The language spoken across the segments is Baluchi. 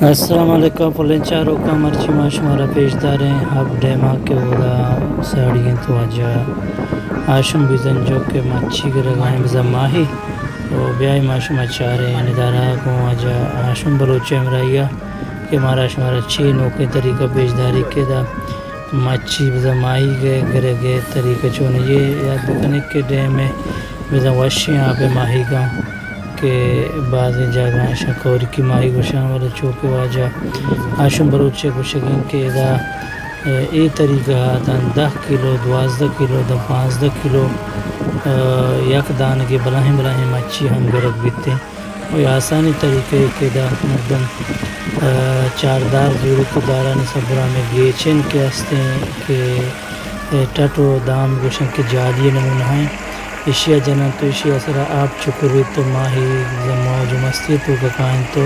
السلام علیکم پلیں چاروکاں، مرچی ما شمارا پیش داریں ہب ڈیما کہ اودا ساڑی انت واجہ ہاشم بیزنجو کہ مچی گرگائیں بزاں ماہی۔ تو بیائی ما شما چاریں ندارہ گوں واجہ ہاشم بلوچ ہمراہیا کہ مارا شمارا چی نوکیں طریقہ پیش داری کہ دا مچی بزاں ماہیگ ء گرگ ء طریقہ چونی یے۔ یاد بکنے کہ ڈیم ء بزاں وشیں آپ ء ماہیگاں کہ بازیں جاگہاں اشاں کورکی ماہیگ گوشاں، ولے چو کہ واجہ ہاشم بلوچ ء گوشگ انت کہ ادا اے طریقہ ء داں دہ کلو، دوازدہ کلو، داں پانزدہ کلو، ء، یک دانگے بلاہیں بلاہیں مچی ہم گرگ بیت انت۔ و اے آسانیں طریقہ ء کہ ادا مردم، ء، چاردار زوریت و دارانی سبرا ہمے گیچن کہ ہستیں کہ ٹٹ و دام گوشن کہ جالی نمونہ ہیں، اشیا جنن تو اشیا سرا آپ چکریت تو ماہی موج و مستی توکا کاینت تو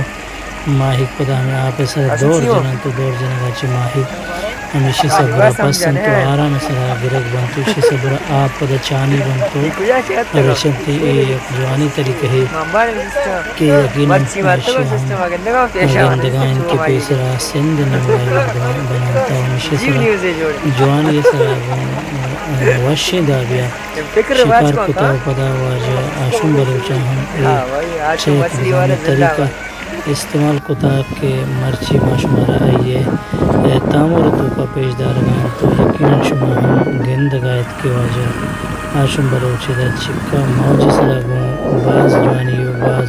ماہیگ پدا ہمے آپ ء سرا دور جننت و دور جنگا چہ ماہیگ ہمیشی سبرا پسنت و آرام ء سرا گرگ بنت و ایشی سبرا آپ پدا چانی بنت و رچنت۔ اے یک جوانیں طریقہ ہے کہ یقیناً ایشی ہم گندگا انت کہ پیسرا سندھ نمونہ مردمان بنانتا و ہمیشی سرا جوانی سرا گوں وشیں دابیا شکار کتا و پدا واجہ ہاشم بلوچا ہم اے چیک بزانت طریقہ استعمال کتگ کہ مرچی ما شمارا آئی ء تامر ء توکا پیش دارگ ء انت و یقیناً شما ہم گندگ ء ات کہ واجہ ہاشم بلوچ ادا چکا موج ء سرا گوں باز جوانی و باز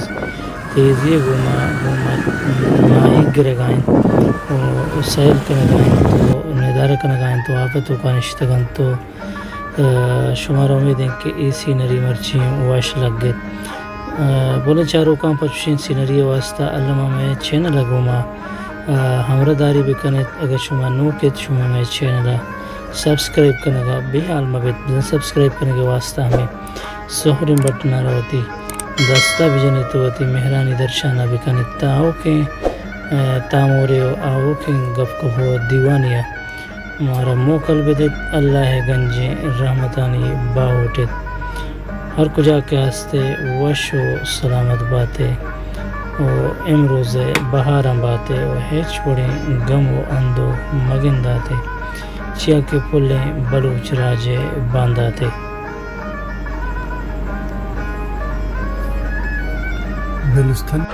تیزی ء گوما گوں ماہیگ گرگ ء انت و سیل کنگ ء انت و ندارہ کنگ ء انت و آپ ء توکا نشتگ انت و ء شمارا امید انت کہ اے سینری مرچی وش لگت۔ ء بلیں چاروکاں پہ چشیں سینری ء واستہ الما مئے چینل ء گوما ء ہمراہ داری بکنیت۔ اگر شما نوک ات، شما مئے چینل ء سبسکرائب کنگ ء بے حال مہ بیت، بزاں سبسکرائب کنگ ء واستہ ہمے سہریں بٹن ء را وتی دست ء بجنیت و وتی مہرانی درشان ء بکنیت تاں آؤکیں، ء، تامورے و آؤکیں گپ کپ و دیوانے ء مارا موکل بدیت۔ اللہ ء گنجیں رحمتانی باہوٹ ات۔ ہر کجا کہ ہست ئے وش و سلامت بات ئے و امروز ء بہاراں بات ئے و ہچ وڑیں گم و اندوہ مگندات ئے، چیا کہ پلیں بلوچ راج ء باندات ئے۔ بلوچستان۔